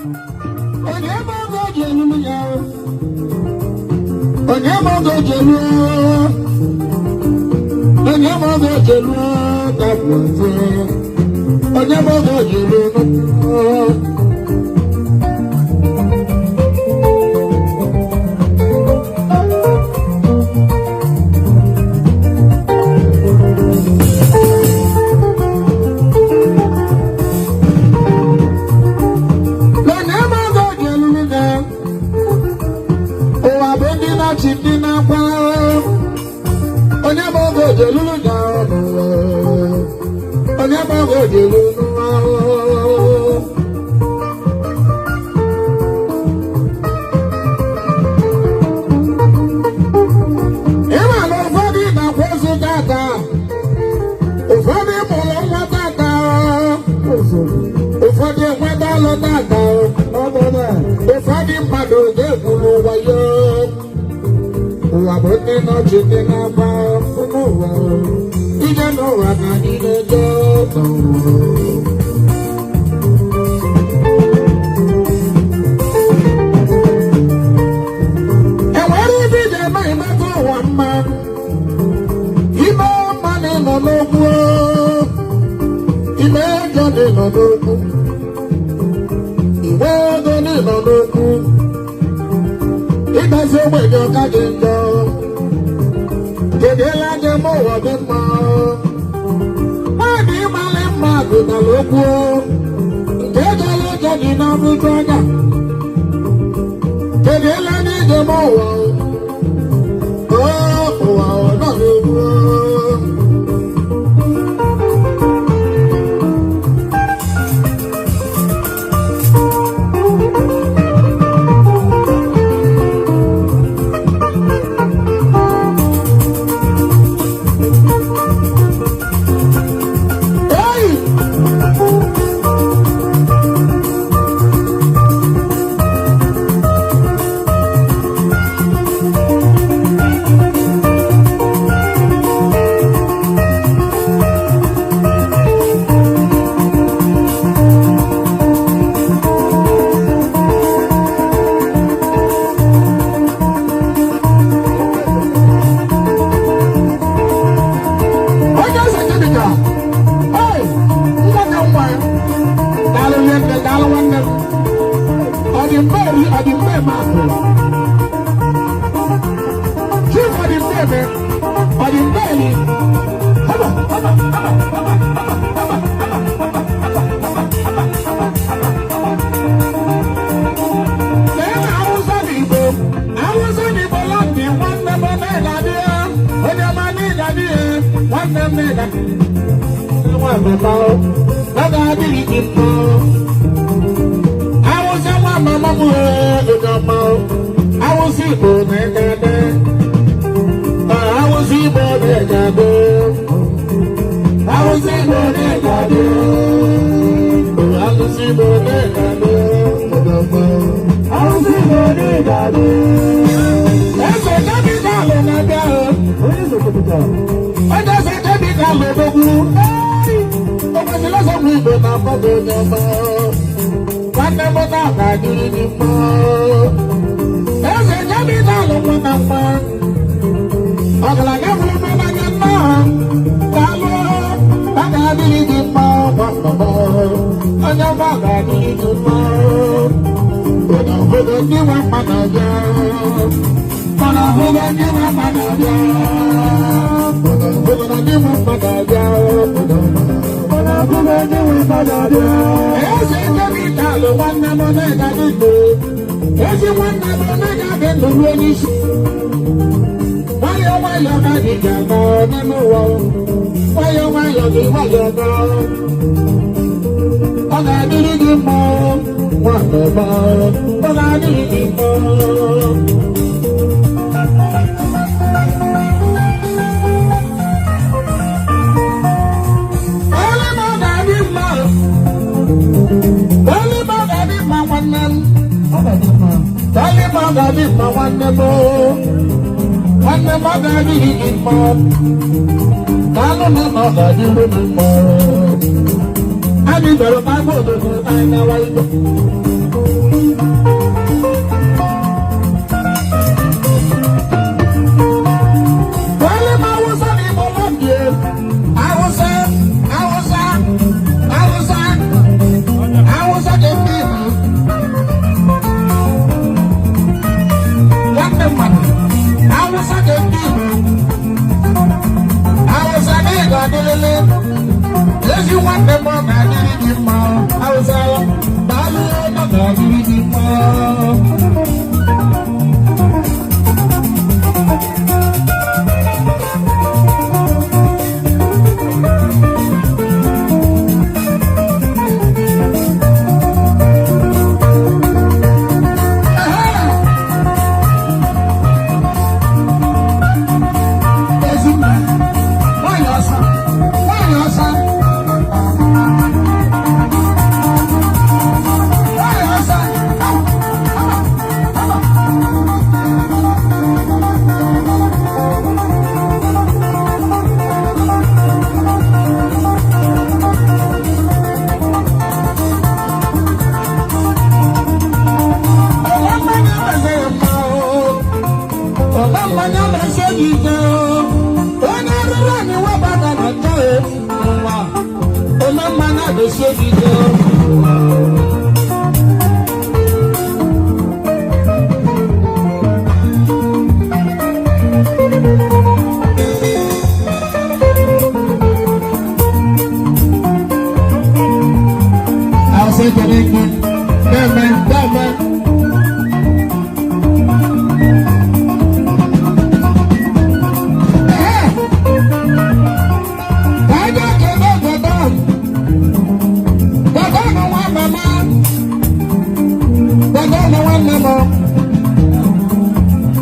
Onye ma oge o ji elulu ya? Onye ma oge o ji elu? Onye ma oge o ji elu ka bụ ọzọ? Onye ma oge o ji elu? Onye ma oge o ji elulu ya? Ụwa bụ ndị na-achị ndị na-akwa. Onye ma oge o ji elulu ya n'ụwa? Onye ma oge o ji elulu n'ụwa? Ịma na ụfọdụ na-akwa ozu tata, ụfọdụ mụrụ nwa tata, ụfọdụ enweta ọlụ tata, ụfọdụ mmadụ ga-ekwuru ụwa ya. Ụwa bụ ndị nọchi ndị na-agba n'ụwa. Ije n'ụwa ka anyị na-eje n'ụwa. Enwere ibe ị ga-eme ịmata ụwa mma. Ime mma na ịnọ n'okwu, ime ego na ịnọ n'okwu, inwe ego na ịnọ n'okwu, ịgbazi ogbenye ọka dị njọ. Kedu ele anya eme ụwa dị mma? Nwaanyị ịmalị mma gụtara okwu nke ejela ụjọ dị n'ọbụjụ anya. Kedu ele anya ị ga-eme ụwa? Oo, ụwa ọ nọ n'egwu. Ei! Onye eze gịnị ka? Ei! Nwa ka nwa ya. Daalụ nne nne, daalụ nwanne m. Ọ dị mfe eri, ọ dị mfe eme akụ. Chief ọ dị mfe eme, ọ dị mfe eri. Haba, haba, haba, haba, haba, haba, haba, haba, haba, haba, haba. Lee na Hausa na Igbo, Hausa na Igbo landị, nwanne m na-ịga-adị ya, onye ọma na-ịga-adị ya, nwanne m na-ịga. Nwa mama, ọ ga-adịghị gị mma. Hausa nwa mama m, onye ọma, Hausa Igbo na-ịga-adị. Hausa Igbo na-ịga-adị. Hausa Igbo na-ịga-adị. Hausa Igbo na-ịga-adị, onye ọma. Hausa Igbo na-ịga-adị. Eze capital na-abịa. Onye eze capital odogwu. Okwesịrị ọzọ bụ Igbo na-akpọ gị onye ọma. Nwanne m na-aga adịrị gị mma. Eze capital nwa na mma. Ọgaranya bụrụ m n'anya nnọọ. Daalụ, ọ ga-adịrị gị mma nwa mama. Onye ọma ga-adịrị gị mma. Obodo ndị nwe mma na-abịa. Mana obodo ndị nwe mma na-abịa. Obodo ndị nwe mma na-abịa. Mana obodo ndị nwe mma na-abịa. Eze capital nwanne m na-aga n'igbo. Ezi nwanne m na-aga ndụ ruo n'isi. Nwayọọ nwayọọ ka gị ga-aga n'ime ụwa. Nwayọọ nwayọọ gị nwayọọ gaa. Ọ ga-adịrị gị mma, nwanne m. Ọ ga-adịrị gị mma. Onye ma ọ ga-adị mma. Onye ma ọ ga-adị mma nwanne m. Ọ ga-adị mma. Onye ma ọ ga-adị mma nwanne m. Nwanne m, ọ ga-adịrị gị mma. Daalụ na ọ ga-adịrị gị mma. Anyị bịara n'agba obodo anyị nawa Igbo. Deme, deme. Ee, ka anyị ga-ekele obodo. Obodo nwa mama. Obodo nwanne m.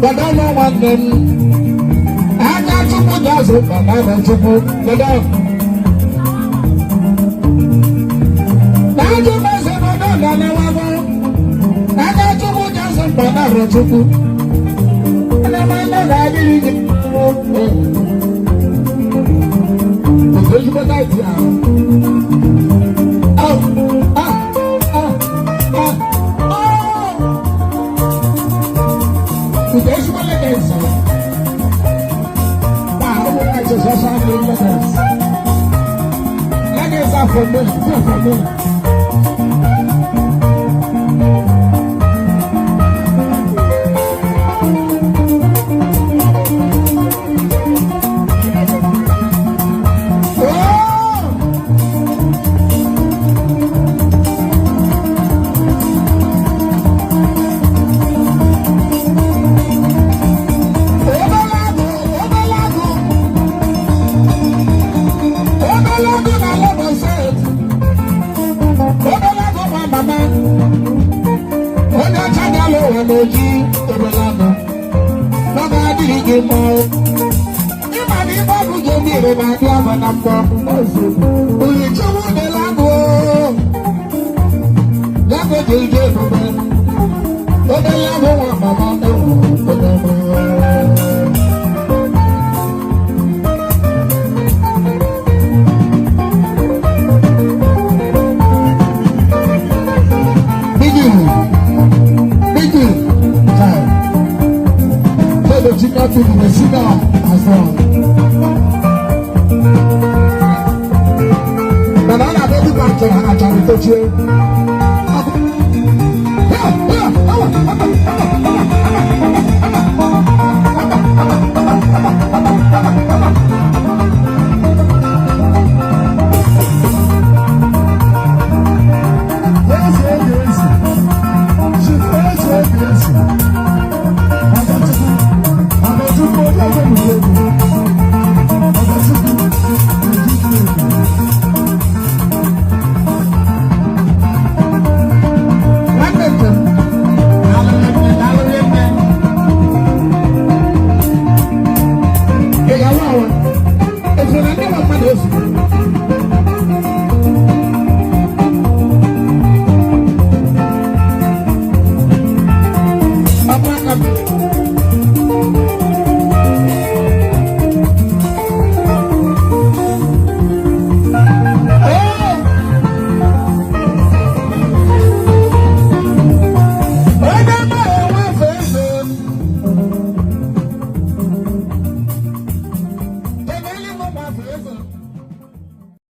Obodo nwanne m. Aka Chukwu ga-azụ mama na Chukwu. Obodo. N'ajụ mezi obodo ga na-enwego. Aka Chukwu ga-azụ mama na Chukwu. Ana m anọ ga-adịrị gị. Otu ezigbo taịtị ahụ. Oh, ah, ah, ah, oh. Otu ezigbo letters ahụ. Ah, ọ bụrụ na Jizọs ahụ letters. Letters are for men, for men. Oh! Obelago, Obelago, Obelago na Lagos State. Obelago nwa mama. Onye ọcha bịala ụwa n'oji Obelago. N'oge adịghị gị mma. Ịma na ibe ọgụ ga-ebi ire ma adị ama na mkpọ. Urichukwu dịlago. Ya ka o ji ije ebube. Obelago nwa mama ewu onye ọma. Biggie, Biggie, child. Play the junior team in the senior as well. Mana ọ na-abịa dịka achara achara tochie.